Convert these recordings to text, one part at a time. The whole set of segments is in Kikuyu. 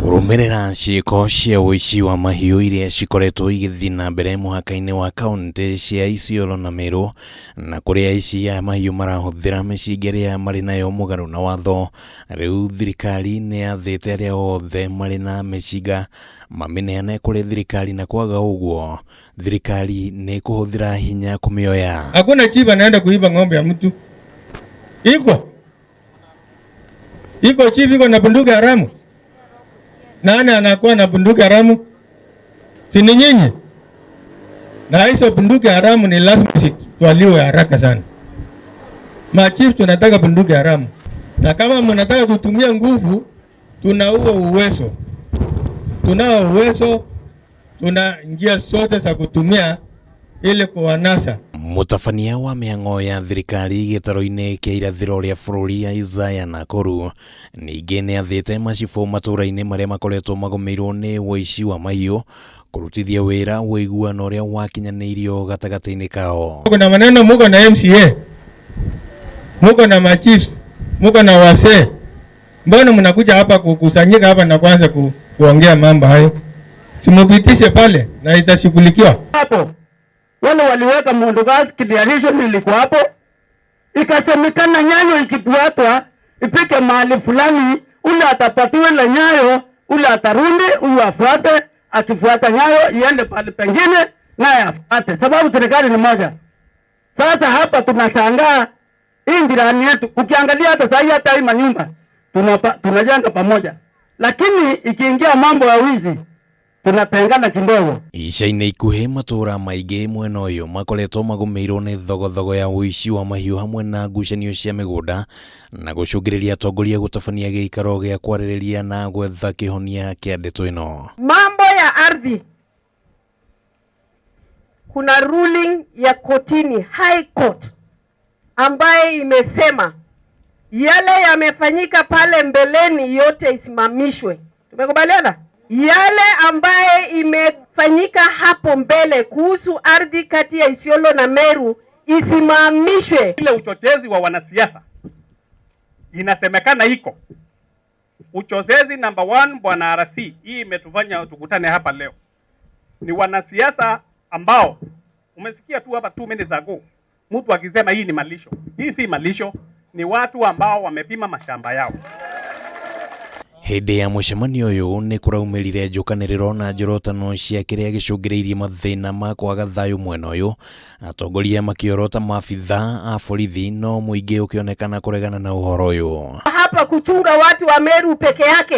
Kũrũmĩrĩra ciĩko cia ũici wa mahiũ iria cikoretwo igĩthiĩ na mbere mũhaka-inĩ wa kaũntĩ cia Isiolo na Meru, na kũrĩa aici a mahiũ marahũthĩra mĩcinga ĩrĩa marĩ nayo mũgarũ na watho, rĩu thirikari nĩ yathĩte arĩa othe marĩ na mĩcinga mamĩneane kũrĩ thirikari na kwaga ũguo thirikari nĩ ĩkũhũthĩra hinya kũmĩoya. Hakuna chief anaenda kuiba ng'ombe ya mtu. Iko iko chief iko na bunduki haramu? Nani anakuwa na bunduki haramu? Si ni nyinyi? Na hizo bunduki haramu ni lazima zitwaliwe haraka sana. Machief tunataka bunduki haramu, na kama mnataka kutumia nguvu, tuna huo uwezo, tunao uwezo, tuna njia zote za kutumia ili kuwanasa. Mũtabania wa mĩhang'o ya thirikari gĩtarũ-inĩ kĩa irathĩro rĩa bũrũri Isaiah Nakuru ningĩ nĩathĩte macibũ matũra-inĩ marĩa makoretwo magũmĩirwo nĩ ũici wa mahiũ kũrutithia wĩra ũiguano ũrĩa wakinyanĩirio gatagatĩ-inĩ kao. Kuna maneno, muko na MCA, muko na machiefs, muko na wazee, mbona mnakuja hapa kukusanyika hapa na kuanza kuongea mambo hayo? Simupitishe pale na itashughulikiwa hapo. Wale waliweka mwendokasi declaration ilikuwa hapo, ikasemekana nyayo ikifuatwa ipike mahali fulani, ule atapatiwe la nyayo, ule atarundi, huyu afuate, akifuata nyayo iende pale pengine naye afuate, sababu serikali ni moja. Sasa hapa tunashangaa hii jirani yetu, ukiangalia hata sahii hata hii manyumba tunajenga pamoja, lakini ikiingia mambo ya wizi tunatengana kidogo. Ica-inĩ ikuhĩ matũra maingĩ mwena ũyũ makoretwo magũmĩirwo nĩ thogothogo ya ũici wa mahiũ hamwe na ngucanio cia mĩgũnda na gũcũngĩrĩria atongoria gũtabania gĩikaro gĩa kwarĩrĩria na gwetha kĩhonia kĩa ndeto ĩno. Mambo ya ardhi, kuna ruling ya kotini High Court ambaye imesema yale yamefanyika pale mbeleni yote isimamishwe. Tumekubaliana? Yale ambaye imefanyika hapo mbele kuhusu ardhi kati ya Isiolo na Meru isimamishwe. Ile uchochezi wa wanasiasa inasemekana iko uchochezi number 1, bwana RC, hii imetufanya tukutane hapa leo. Ni wanasiasa ambao umesikia tu hapa 2 minutes ago mtu akisema hii ni malisho. Hii si malisho, ni watu ambao wamepima mashamba yao. Hĩndĩ ya mũcemanio ũyũ nĩ kũraumĩrire njũkanĩrĩro na njorotano cia kĩrĩa gĩcũngĩrĩirie mathĩna ma kwaga thayũ mwena ũyũ, atongoria makĩorota maabitha a borithi no mũingĩ ũkĩonekana kũregana na ũhoro ũyũ. Hapa kuchunga watu wa Meru peke yake,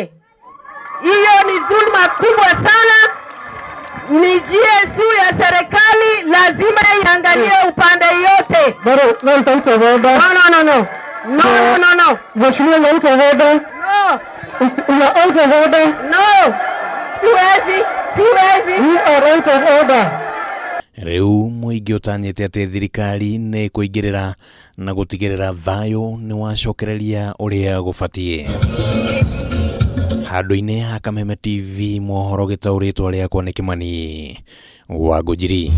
hiyo ni dhulma kubwa sana. Ni GSU ya serikali lazima iangalie upande yote. No, no, no, no. No, no, no. No. No. Siwezi, siwezi. Rĩu mũingĩ ũtanyĩte atĩ thirikari nĩ kũingĩrĩra na gũtigĩrĩra thayũ nĩ wacokereria ũrĩa gũbatiĩ. Handũ-inĩ ha Kameme TV mohoro gĩtaũrĩtwo rĩakwa nĩ Kĩmani wa Ngũnjiri.